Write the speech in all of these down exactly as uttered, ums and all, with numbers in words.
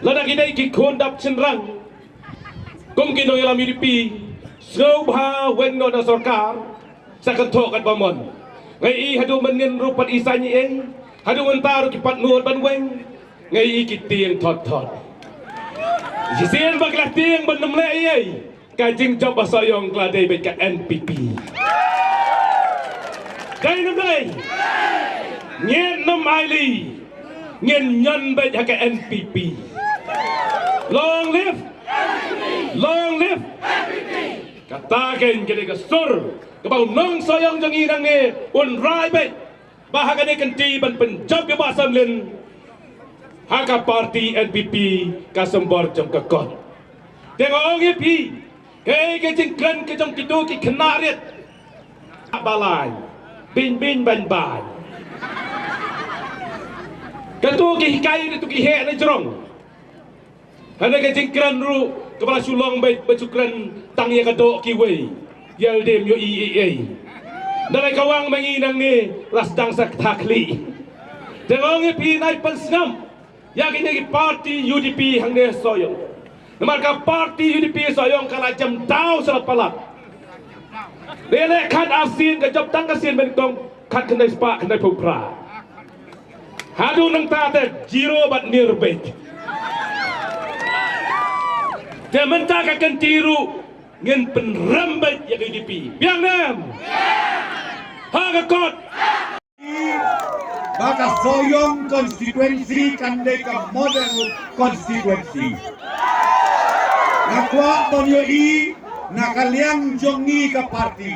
Lada ki dei ki khun dap shynrang kum ki nongïalam U D P, sngewbha weng noh na sorkar sa kynthoh katba mon. Nga ïohi haduh mynnin ruh pat i saiñ i ei, haduh mynta ruh ki pat nud ban weng. Nga ïohi ki tieng thot thot. Shisien ba ki la tieng ban ym leh ei ei, ka jingjop ba Sohiong ka la dei beit ka N P P. Dei ne ym dei? Ngin ym ailad, ngin ñion beit ha ka N P P. Long live! Long live! Kata kein ka dei ka sur kaba u nong Sohiong jong ngi nangne un rai beit, ba ha kane ka kynti ban pynjop ïa u Bah Samlin ha ka party N P P, ka symbol jong ka kot. Te nga ong ïa phi, kaei ka jingkren ka jong kito ki khynnah rit? Ba lai, beiñ beiñ beiñ beiñ. Kato ki hikai rit, to ki heh na jrong. Hynrei ka jingkren ruh kaba la shu long beit ba shu kren tang ïa ka doh kiwei. Ïa lade ym ïohi ei ei. Nalai ka wang ma ngi nangne la sdang sa kata khlieh. Te nga ong ïa phi, nai pynsngap ïa kine ki party U D P hangne Sohiong. Namar ka party U D P Sohiong ka la jem daw sa la palat. Lei lei khat ar sien ka jop tang ka sien banyngkong, khat khyndai spah khyndai phew phra. Haduh nangta te zero bad niar beit. Te mynta ka kynti ruh ngin pynrem beit ïa ka U D P. Biang ne em? Ha ka kot. Ba ka Sohiong constituency kan dei ka model constituency. Nga kwah ban ïohi na ka liang jong ngi ka party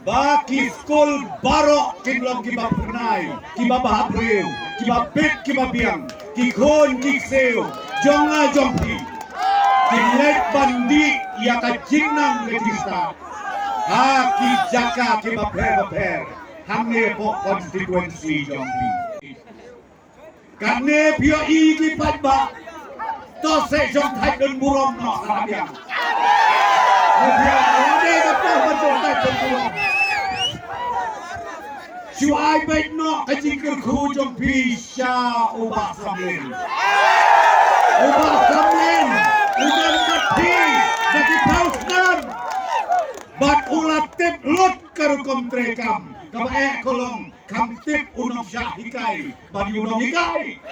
ba ki skul baroh kin long kiba phyrnai, kiba bhabriew, kiba bit kiba biang, ki khun ki ksiew jong nga jong phi kin leit ban dih ïa ka jingnang ka jingstad ha ki jaka kiba pher bapher hangne hapoh constituency jong phi. Kane phi ïohi ki paidbah, to se jong thait don burom noh ka biang. Ka biang ade ka to ba jong thait don burom. Shu ai beit noh ka jingkyrkhu jong phi sha u Bah Samlin. U Bah Samlin u don bad phi da ki phew snem. Bad u la tip lut ka rukom treikam kaba eh ka long kham tip u nongshah hikai bad u nonghikai.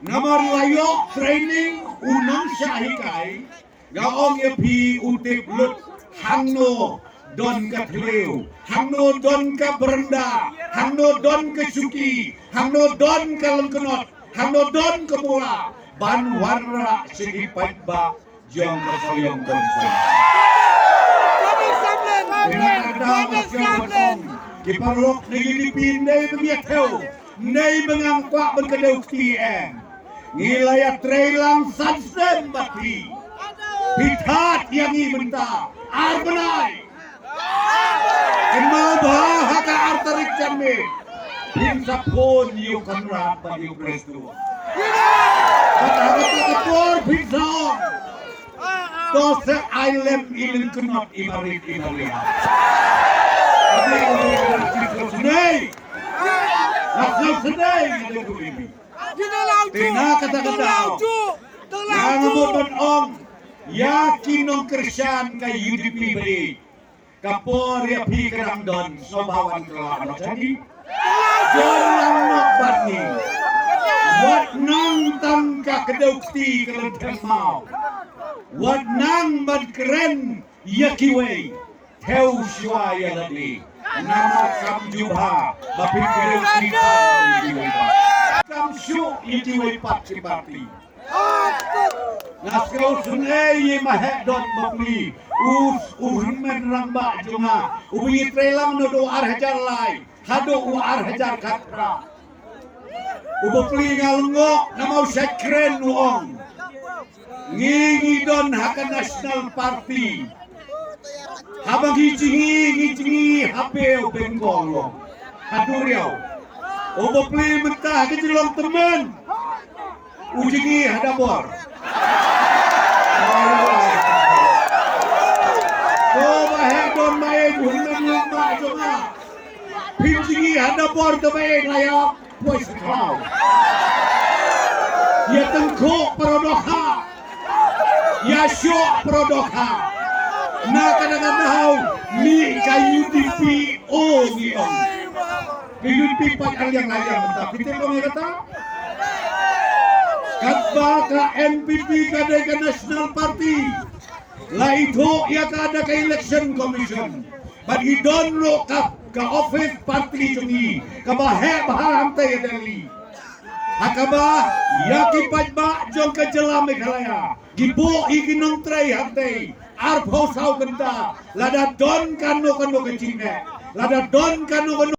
Namar la ïoh training u nongshah hikai, nga ong ïa phi u tip lut hangno don ka thliew, hangno don ka baranda, hangno don ka shuki, hangno don ka lyngknot, hangno don ka mula ban wanrah sha ki paidbah jong ka Sohiong Constituency. Kane ka daw ka sngewbha ban ong, ki paralok na U D P, ym dei ba ngi ïa thew, ym dei ba ngi kwah ban kdew kti, em. Ngi la ïa trei lang san snem bad phi. Phi thad ïa ngi mynta ar bnai. Kynmaw ba ha ka ar tarik janmiet phin sa phone ïa u Conrad bad ïa u Presto. Bad ha kata ka por phin sa ong, to se ai lem i lyngknot i barit i barit. Kane ka dei ka shisha shisha. Nga shisha shisha nga dei tu ini. Te na kata ka daw nga mut ban ong ïa ki nongkyrshan ka U D P ba ïeit. Ka por ïa phi ka dang don, sngewbha wan kylla noh sha ngi. Don lang noh bad ngi. Wat nang tang ka kdew kti ka lynter maw. Wat nang ban kren ïa kiwei. Thew shuwa ïa lade. Namar kam jubha ba phi kdew kti pat ïa kiwei pat. Kam shuh ïa kiwei pat ki party. Nga sngew sngewsynei ïa i Mahehdon Bapli, u, u hynmen rangbah jong nga, uba ngi trei lang naduh ar hajar lai haduh u ar hajar khatphra. U Bapli nga lyngngoh namar u shait kren, u ong, ngi ngi don ha ka National Party. Haba ngi jngi, ngi jngi ha Bay of Bengal, u ong. Ha duriaw. U U bapli mynta ha ka jinglong tymmen. U jngi ha da bor. Ko ba heh don ma ïeit u hynmen lang ma jong nga. Phin jngi ha da bor ka ba ïeit la ïa poi sa khlaw. Ïa tyngkhuh para dohkha. Ïa shoh para dohkha. Na ka dang ka daw mih ka U D P o ngi ong. Ka U D P pat ar liang lai liang mynta. Phi tip ong ïa kata? Katba ka N P P ka dei ka National Party. La ithuh ïa ka da ka Election Commission. Bad ngi don ruh ka, ka office party jong ngi kaba heh bha hangtei ha Delhi. Ha kaba ïa ki paidbah jong ka jylla Meghalaya ki buh ïa ki nongtrei hangtei arphew saw kynta. Lada don kano kano ka jingeh, lada don kano kano